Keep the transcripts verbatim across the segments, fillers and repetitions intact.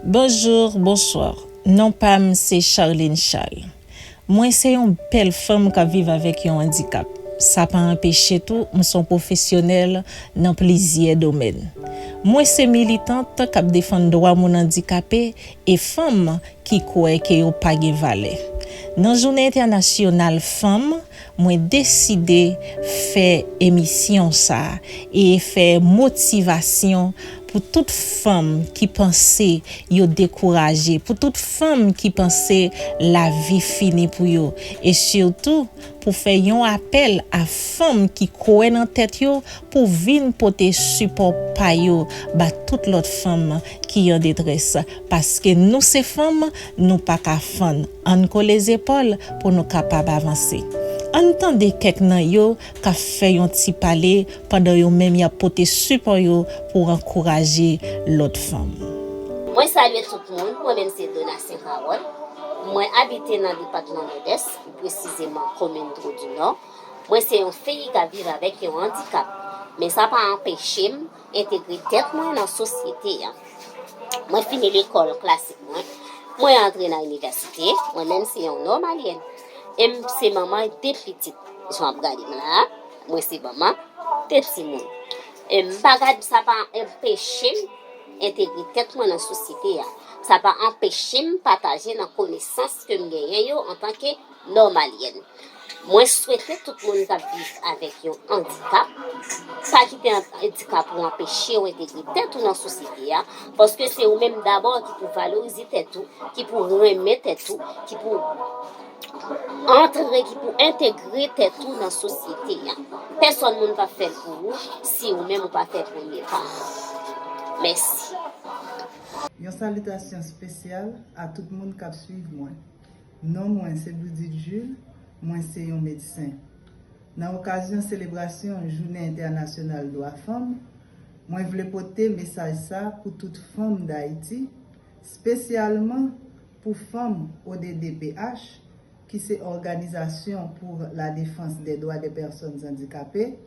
Bonjou, bonswa. Non pa m se Charlene Charles. Mwen se yon bèl fanm k ap viv avèk yon andikap. Sa pa anpeche tou m se yon pwofesyonèl nan plizyè domèn. Mwen se militant k ap defann dwa moun andikape e fanm ki kwè ke yo pa gen valè. Nan Jounen Entènasyonal Fanm, mwen deside fè emisyon sa a e fè motivasyon pou tout fanm ki panse yo dekouraje, pou tout fanm ki panse lavi fini pou yo, e sitou pou fè yon apèl a fanm ki kwè nan tèt yo pou vin pote sipò pa yo ba tout lòt fanm ki an detrès. Paske nou se fanm, nou pa ka fann. Ann kole zepòl pou nou kapab avanse. Ann tande kèk nan yo k ap fè yon ti pale pandan yo menm y ap pote sipò yo pou ankouraje lòt fanm. Mwen salye tout moun, mwen menm se Dona Sen Pawòl. Mwen abite nan depatman Nòdès, pi presizeman komin Tro di Nò. Mwen se yon fi k ap viv avèk yon andikap, men sa pa anpeche m entegre tèt mwen nan sosyete a. Mwen fini lekòl klasik mwen, mwen antre nan inivèsite, mwen menm se yon nòmalyèn. E m se manman de pitit. Jan w ap gade m la a, mwen se manman de timoun. E m pa gad sa pa anpeche m entegre tèt mwen nan sosyete a. Sa pa anpeche m pataje nan konesans ke m genyen yo antanke nòmalyèn. Mwen swete tout moun k ap viv avèk yon andikap pa kite an- andikap ou anpeche w entegre tèt ou nan sosyete a, paske se ou menm dabò ki pou valorize tèt ou, ki pou renmen tèt ou, ki pou antre, ki pou entegre tèt ou nan sosyete a. Pèsòn moun p ap fè l pou ou si ou menm ou pa fè premye pa. Mèsi. Yon salitasyon espesyal a tout moun k ap swiv mwen. Non mwen se Bloudit Jules, mwen se yon medsen. Nan okazyon selebrasyon Jounen Entènasyonal Dwa Fanm, mwen vle pote mesaj sa pou tout fanm Dayiti, espesyalman pou fanm O D D P H, ki se Organisation pour la Défense des Droits des Personnes Handicapées,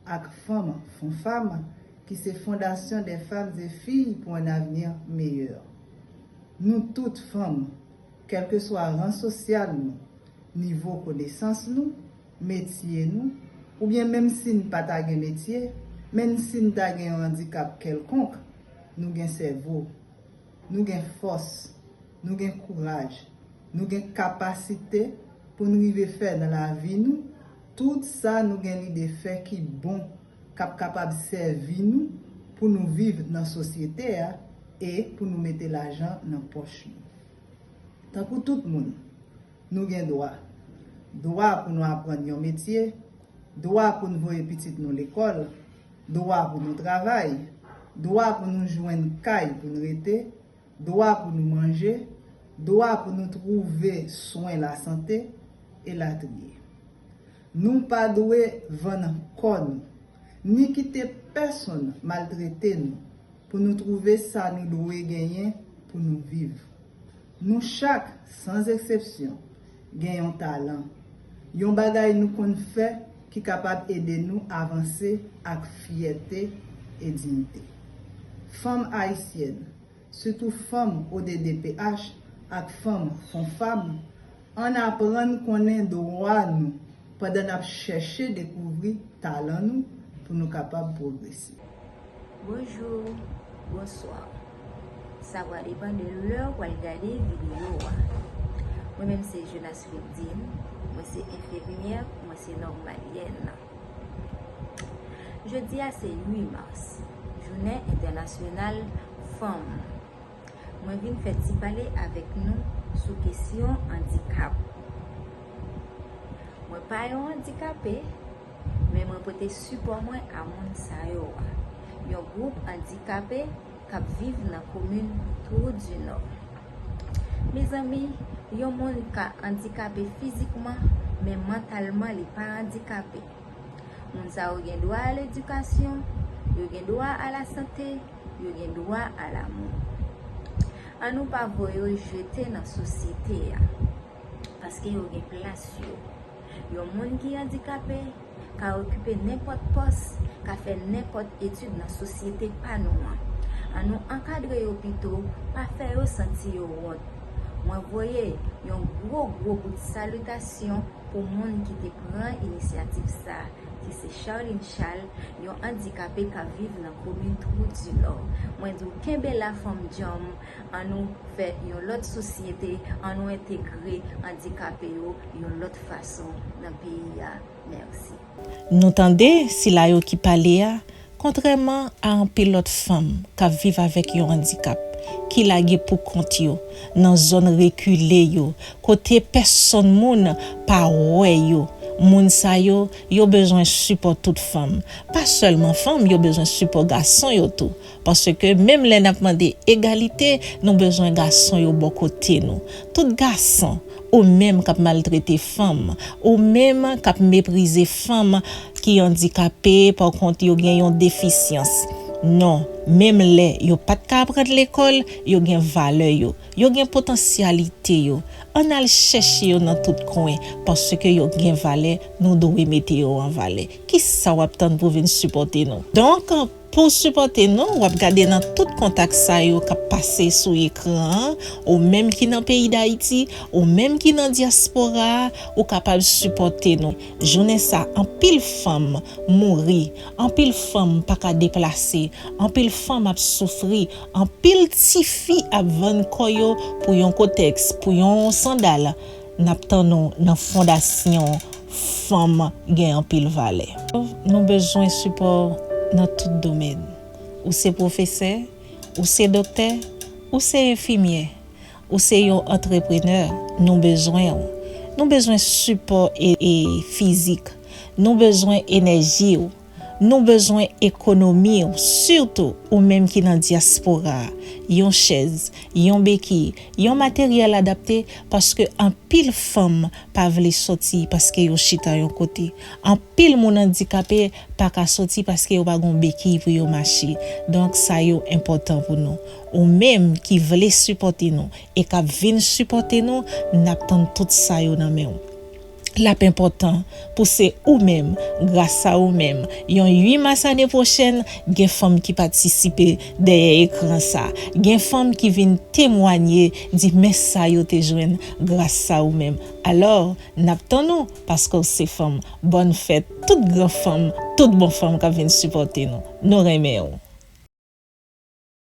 ak fanm, FONFAM, ki se Fondation des Femmes et Filles pour un Avenir Meilleur. Nou tout fanm, kèlkeswa ran sosyal nou, nivo konesans nou, metye nou, oubyen menm si n pa ta gen metye, menm si n ta gen yon andikap kèlkonk, nou gen sèvo, nou gen fòs, nou gen kouraj, nou gen kapasite pou n rive fè nan lavi nou tout sa nou gen lide fè ki bon, k ap kapab sèvi nou pou nou viv nan sosyete a e pou nou mete lajan nan pòch nou. Tankou tout moun, nou gen dwa. Dwa pou nou aprann yon metye, dwa pou n voye pitit nou lekòl, dwa pou nou travay, dwa pou nou jwenn kay pou n rete, dwa pou nou manje, dwa pou nou twouve swen lasante, elatriye. Nou pa dwe vann kò nou, ni kite pèsonn maltrete nou pou nou twouve sa nou dwe genyen pou nou viv. Nou chak, san eksepsyon, gen yon talan, yon bagay nou konn fè ki kapab ede nou avanse ak fyète e diyite. Fanm ayisyèn, sitou fanm O D D P H ak fanm FONFAM, ann aprann konnen dwa nou pandan n ap chèche dekouvri talan nou pou nou kapab pwogrese. Bonjou, bonswa. Sa va depann de lè w pral gade videyo a. Mwen menm se Jonas Fieldine, mwen se enfimyè, mwen se nòmalyèn. Jodi a se uit mas, jounen entènasyonal fanm. Mwen vin fè ti pale avèk nou sou kesyon andikap. Mwen pa yon andikape, men mwen pote sipò mwen a moun sa yo a, yon gwoup andikape k ap viv nan komin Twou di Nò. Mezanmi, yon moun ka andikape fizikman, men mantalman li pa andikape. Moun sa yo gen dwa a ledikasyon, yo gen dwa a lasante, yo gen dwa a lanmou. Ann nou pa voye yo jete nan sosyete a, paske yo gen plas yo. Yon moun ki andikape ka okipe nenpòt pòs, ka fè nenpòt etid nan sosyete pa nou an. An nou ankadre yo pito, pa fè yo santi yo wont. Mwen voye yon gwo gwo bout salitasyon pou moun ki te pran inisyativ sa, ki se Charline Charles, yon andikape k ap viv nan komin Twou di Nò. Mwen di w kenbe la fanm djanm, an nou fè yon lòt sosyete, an nou entegre andikape yo yon lòt fason nan peyi a. Mèsi. Nou tande sila yo ki pale a, kontrèman a anpil lòt fanm k ap viv avèk yon andikap, ki lage pou kont yo, nan zòn rekile yo, kote pèsonn moun pa wè yo, moun sa yo, yo bezwen sipò tout fanm. Pa sèlman fanm, yo bezwen sipò gason yo tou. Paske menm lè n ap mande egalite, nou bezwen gason yo bò kote nou. Tout gason, ou menm k ap maltrete fanm, ou menm k ap meprize fanm ki andikape, pakont yo gen yon defisyans. Non, menm lè yo pa t ka aprann lekòl, yo gen valè yo, yo gen potansyalite yo. Ann al chèche yo nan tout kwen, paske yo gen valè, nou dwe mete yo an valè. Kisa w ap tann pou vin sipòte nou? Donk, pou w sipòte nou, w ap gade nan tout kontak sa yo k ap pase sou ekran an, ou menm ki nan peyi Dayiti, ou menm ki nan dyaspora a, ou kapab sipòte nou. Jounen sa, anpil fanm mouri, anpil fanm pa ka deplase, anpil fanm ap soufri, anpil tifi ap vann kò yo pou yon kotèks, pou yon sandal. N ap tann ou nan Fondasyon Fanm Gen Anpil Valè. Nou bezwen sipò nan tout domèn. Ou se pwofesè, ou se doktè, ou se enfimyè, ou se yon antreprenè, nou bezwen w. Nou bezwen sipò e, e fizik. Nou bezwen enèji w. Nou bezwen ekonomi w, sitou ou menm ki nan dyaspora a. Yon chèz, yon beki, yon materyèl adapte, paske anpil fanm pa vle sòti paske yo chita yon kote. Anpil moun andikape pa ka soti paske yo pa gen beki pou yo mache. Donk, sa yo enpòtan pou nou. Ou menm ki vle sipòte nou e k ap vin sipòte nou, n ap tann tout sa yo nan men w. L ap enpòtan pou se ou menm, gras a ou menm, yon uit mas ane pwochèn, gen fanm ki patisipe dèyè ekran sa, gen fanm ki vin temwanye, di men sa yo te jwenn gras a ou menm. Alò, n ap tann ou, paske w se fanm. Bòn fèt tout gran fanm, tout bon fanm k ap vin sipòte nou. Nou renmen w.